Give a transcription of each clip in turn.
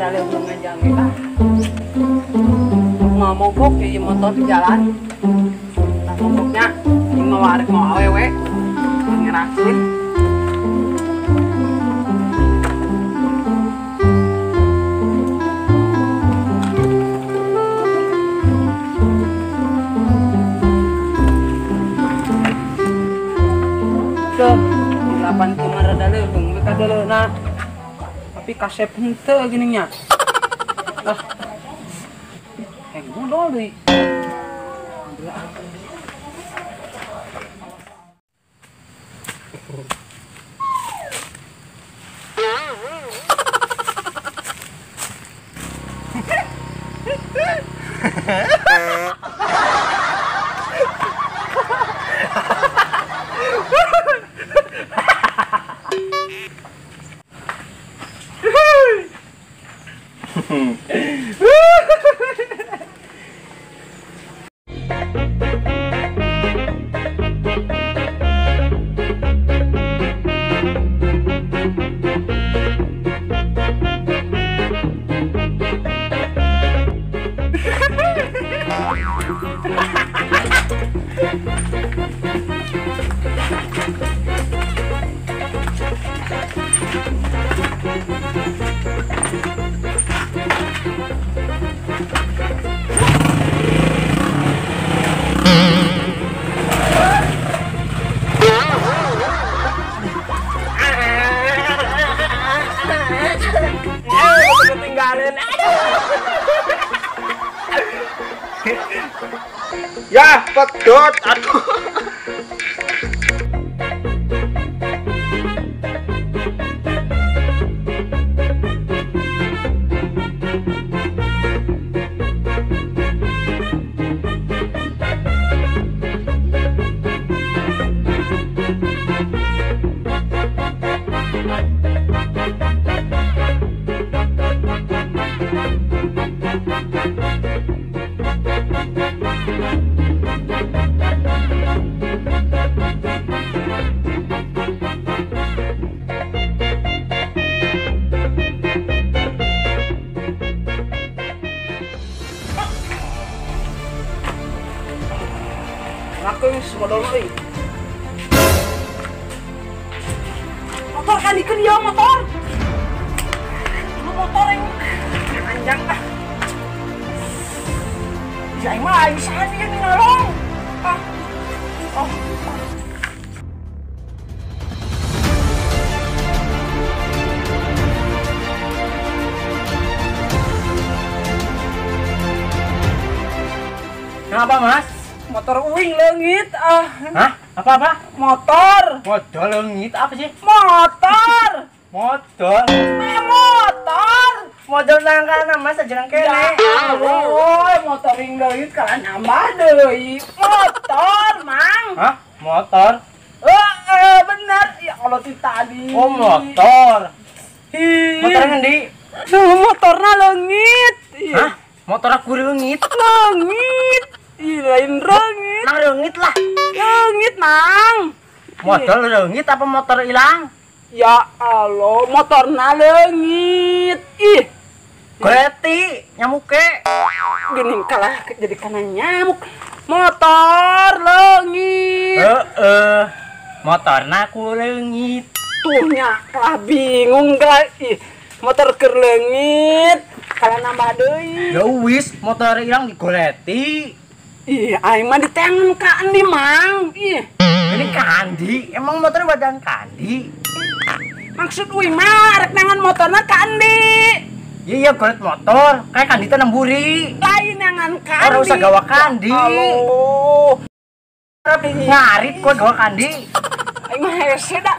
Rada leuweung nganjang kita. Mau mogok ya motor di jalan. Nah mogoknya aing mau arek mau awewe. Ngerakeun. Tuh, 8 kima rada leuweung we kadeleuna. Tapi kasep henteu gini nya. Ah. Heng modol deui. Ya, pedot aduh. Modal euy. Motor kan dikeun ieu motor. Lu motor yang anjang ah. Si aing mah aing saha sih yang ngalong. Ah. Oh. Kenapa, Mas? Motor uing leungit ah. Hah? Apa-apa? Motor. Modal leungit apa sih? Motor. Modal. Motor. Modal nang kana Mas aja nang kene. Ya Allah, motor uing leungit kalah nambah deui. Motor, Mang. Hah? Motor? Bener. Ya Allah ti tadi. Oh, motor. Hi. Motor ngendi? Motorna leungit. Hah? Motor aku leungit. Leungit. Ih, lain rengit. Nang rengit lah. Rengit, Mang. Modal rengit apa motor hilang? Ya Allah, motorna leungit. Ih. Goleti nyamuke. Gini kalah jadi kana nyamuk. Motor leungit. Heeh. Motorna ku leungit. Tuh nya kalah bingung kalah. Ih, motor keur leungit, kalah nambah deui. Ya wis, motor hilang digoleti. Ih, aing mah ditengen ka Andi, Mang. Ih. Ini kandi, emang motornya badan kandi. Maksud uing mah rek nangan motorna ka Andi. Iya, golet motor, kayak kandi teh nemburi. Lain nangan kandi. Ora usah gawa kandi. Halo. Ngarit kok gawa kandi. Aing mah hese da.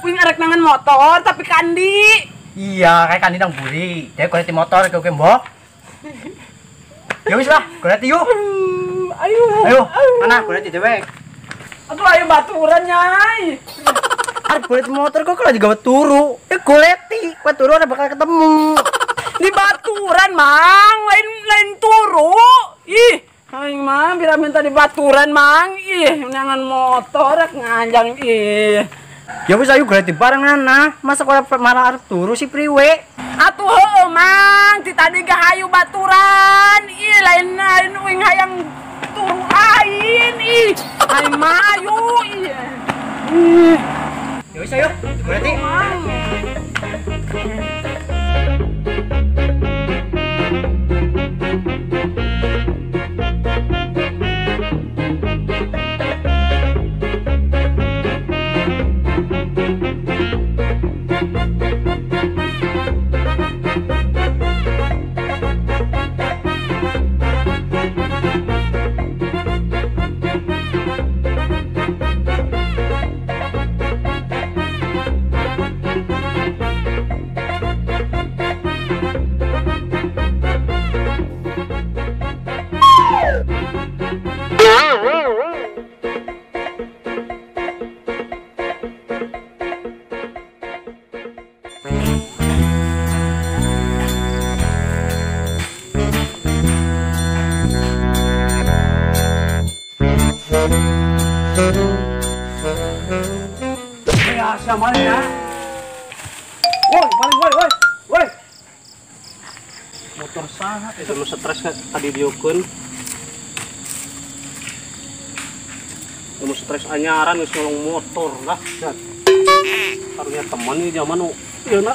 Uing arek nangan motor tapi kandi. Iya, kayak kandi nang buri. Dia golet motor ke mbok. Ya wis lah, golet yuk. Ayo. Ayo, mana golet dewek. Aduh, ayo baturan nyai. Arep golet motor kok kalau digawe turu. Ya goleti, kowe turu ora bakal ketemu. Di baturan, Mang, lain turu. Ih, aing mah bila minta di baturan, Mang. Ih, nangan motor rek nganjang ih. Ya wis ayo goleti bareng ana. Masa kowe malah arep turu sih priwe? Atuh heueuh Mang, ti tadi ge hayu baturan. Ih lain lain uing hayang turu ain ih. Aing mayu ih. Ya wis ayo, berarti. Biasa maling ya. Woi, maling woi, woi. Woi. Motor saha itu lu stres kan tadi diokeun. Lu stres anyaran geus nyolong motor lah. Karunya teman ieu zaman nu ieu na.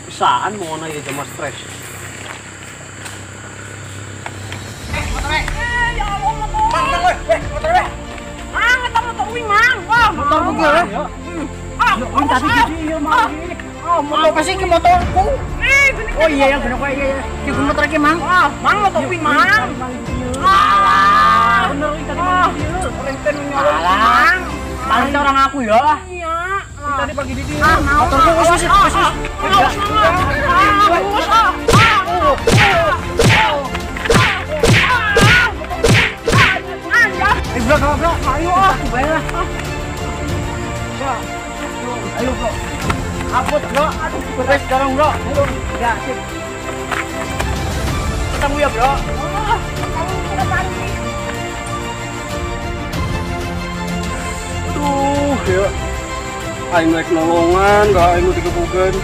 Bisaan mau na ieu zaman stres. Ya Allah, motor. Mang, woi, woi, motor weh. Mang, eta motor uing, Mang. Wah, motor ku ge. Ah, uing tadi di ieu mang. Ah, motor pasti ki motorku. Ih, gini. Oh iya ya, bener kok iya iya. Ki motor ki, Mang. Ah, Mang motor uing, Mang. Ah, bener uing tadi mang ieu. Renten nyolong, Mang. Paling orang aku ya. Iya. Tadi pagi di dieu. Ah, motorku wis wis wis. Bro, bro, bro, ayo ah, bayar lah. Ya, ayo bro, hapus bro, aduh, beres sekarang bro. Ayo, ya sip. Ketemu ya bro. Oh, kamu sudah mandi. Aduh, ya. Aing naik nolongan, gak aing digebukan.